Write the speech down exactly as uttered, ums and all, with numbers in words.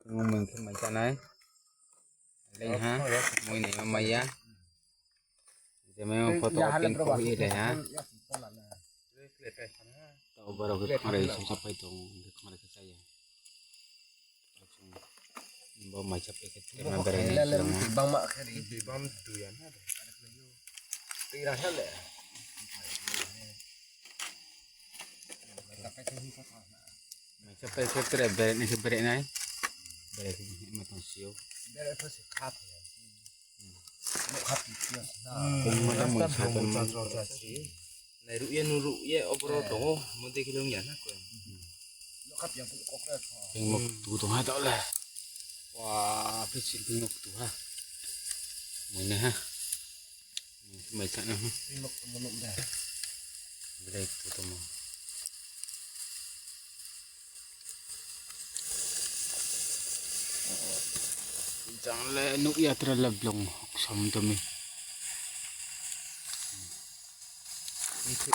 Mui khe mai chánai. Lei ha. Mui naima mai ya. Je mai photo pin ko ye lei ha. Tao borok khe khongroi songsa pai tong, khe khongroi khe chaya. Bo mai cha packet khe ma berai nai. Bangma khe ri. Bam tu ya na de. Tira ha le. Mai cha packet tre berai nai khe berai nai. Berai khe ma tong sio. Berai pho se kha phi ya. Khe ma tong mai cha tong mai. Nai ruh ye, nu ruh ye, oboro tongo, mo dei khe lung ya na koi. Tengmo tu tong ha tao le. Wa, phe chil tengmo tu ha. Mui nai ha. Mai cha na ha. Belai tu tongmo. Jang le nuh ya tra le blong hoksam tong mi. Ni khe